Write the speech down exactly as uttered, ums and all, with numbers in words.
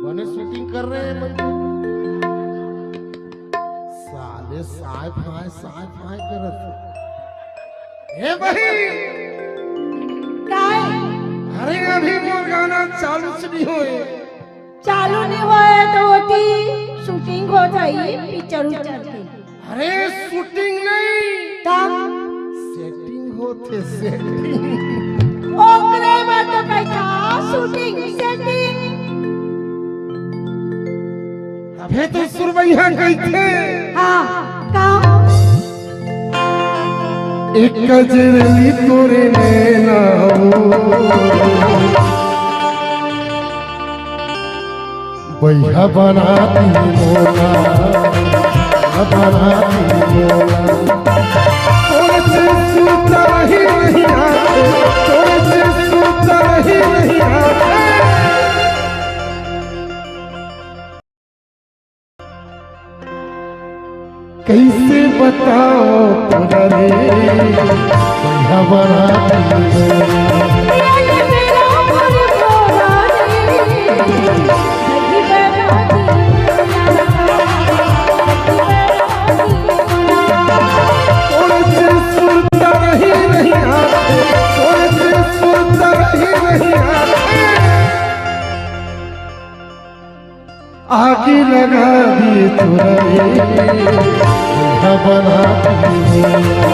बने शूटिंग कर रहे हैं बंदे। साले साय फाय, साय फाय करत हे। ए भाई, काय? अरे, अभी मोर गाना चालू से नहीं होए। चालू नहीं होए तो ओती शूटिंग होत हई पिक्चर उच्चर के। अरे, शूटिंग नहीं, तब? सेटिंग होथे, सेटिंग। ओकरे बर तो कहिथा शूटिंग, सेटिंग। तभे तो सुरबैया कहिथे। हाँ, का? एक कजरली तोरे नैना हो, बैहा बना दी मोला, बना दी मोला। तोरे से सुरता रही नहीं आते, तोरे से सुरता रही नहीं आते। कैसे बताओ तोरा रे, बैहा बना दी मोला। तोरे से सुरता रही नहीं आते, तोरे से सुरता रही नहीं आते। आगी लगा दी तोरा रे, बैहा बना दी मोला।